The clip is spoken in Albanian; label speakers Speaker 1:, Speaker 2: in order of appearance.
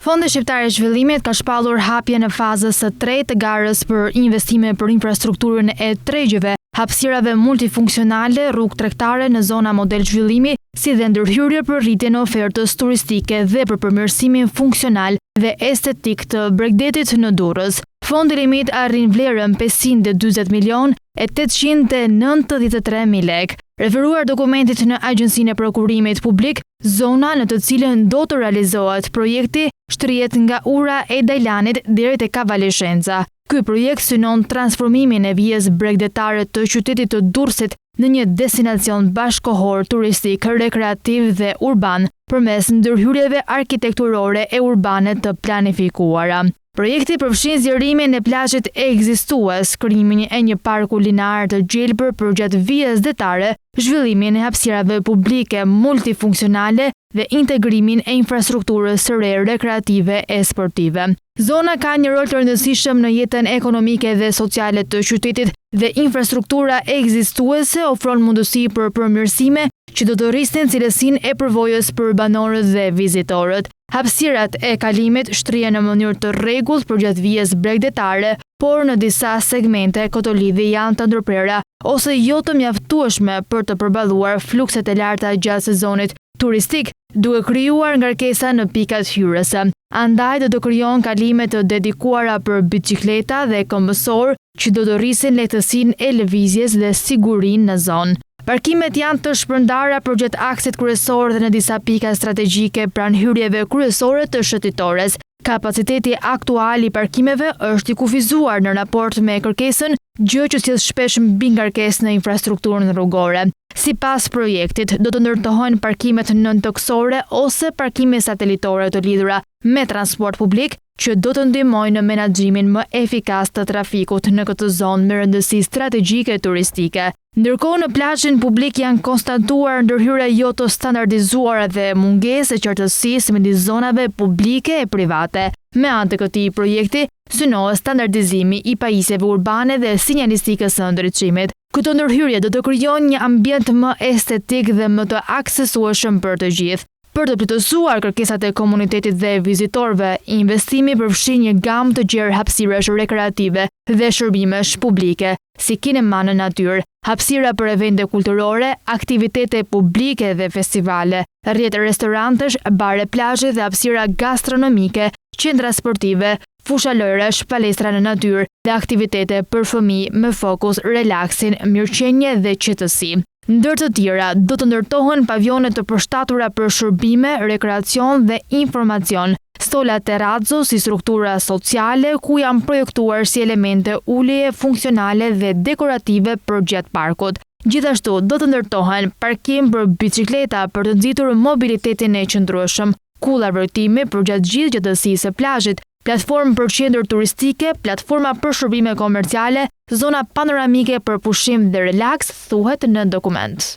Speaker 1: Fondi Shqiptar i Zhvillimit ka shpallur hapjen e fazës së tretë të garës për investime për infrastrukturën e tregjeve, hapësirave multifunksionale, rrugë tregtare në zona model zhvillimi, si dhe ndërhyrje për rritjen e ofertës turistike dhe për përmirësimin funksional dhe estetik të bregdetit në Durrës. Fondi limit arrin vlerën 540 milionë e 893 mijë lekë. Referuar dokumentit në Agjencinë e Prokurimit Publik, Zona në të cilën do të realizohet projekti shtrihet nga Ura e Dajlanit deri te Kavaleshenca. Ky projekt synon transformimin e vijës bregdetare të qytetit të Durrësit në një destinacion bashkëkohor turistik, rekreativ dhe urban përmes ndërhyrjeve arkitekturore e urbane të planifikuara. Projekti përfshin zgjerimin e plazhit ekzistues, krijimin e një parku linear të gjelbër përgjatë vijës detare, zhvillimin e hapësirave publike multifunksionale dhe integrimin e infrastrukturës së re rekreative e sportive. Zona ka një rol të rëndësishëm në jetën ekonomike dhe sociale të qytetit dhe infrastruktura ekzistuese ofron mundësi për përmirësime që do të rrisnin cilësinë e përvojës për banorët dhe vizitorët. Hapësirat e kalimit shtrihen në mënyrë të rregullt përgjatë vijës bregdetare, por në disa segmente këto lidhje janë të ndërprera ose jo të mjaftueshme për të përballuar flukset e larta gjatë sezonit turistik, duke krijuar ngarkesa në pikat hyrëse. Andaj do të krijohen kalime të dedikuara për biçikleta dhe këmbësorë që do të rrisin lehtësinë e lëvizjes dhe sigurinë në zonë. Parkimet janë të shpërndara përgjatë aksit kryesor dhe në disa pika strategjike pranë hyrjeve kryesore të shëtitores. Kapaciteti aktual i parkimeve është i kufizuar në raport me kërkesën, gjë që sjell shpesh mbingarkesë në infrastrukturën rrugore. Sipas projektit, do të ndërtohen parkimet nëntokësore ose parkime satelitore të lidhura me transport publik, që do të ndihmojnë në menaxhimin më efikas të trafikut në këtë zonë me rëndësi strategjike turistike. Ndërkohë në plazhin publik janë konstatuar ndërhyrje jo të standardizuara dhe mungesë e qartësisë midis zonave publike e private. Me anë të këtij projekti, synohet standardizimi i pajisjeve urbane dhe sinjalistikës së ndriçimit. Këto ndërhyrje do të krijojnë një ambient më estetik dhe më të aksesueshëm për të gjithë. Për të plotësuar kërkesat e komunitetit dhe vizitorëve, investimi përfshin një gamë të gjerë hapësirash rekreative dhe shërbimesh publike, si kinema në natyrë, hapësira për evente kulturore, aktivitete publike dhe festivale, rrjet restorantesh, bare plazhi dhe hapësira gastronomike, qendra sportive, fusha lojërash, palestra në natyrë dhe aktivitete për fëmijë me fokus relaksin, mirëqenie dhe qetësi. Ndër të tjera, do të ndërtohen pavione të përshtatura për shërbime, rekreacion dhe informacion, stola terrazzo si struktura sociale ku janë projektuar si elemente uljeje funksionale dhe dekorative përgjatë parkut. Gjithashtu, do të ndërtohen parkim për biçikleta për të nxitur mobilitetin e qëndrueshëm, kulla vrojtimi përgjatë gjithë gjatësisë së plazhit, platformë për qendër turistike, platforma për shërbime komerciale, zona panoramike për pushim dhe relaks, thuhet në dokument.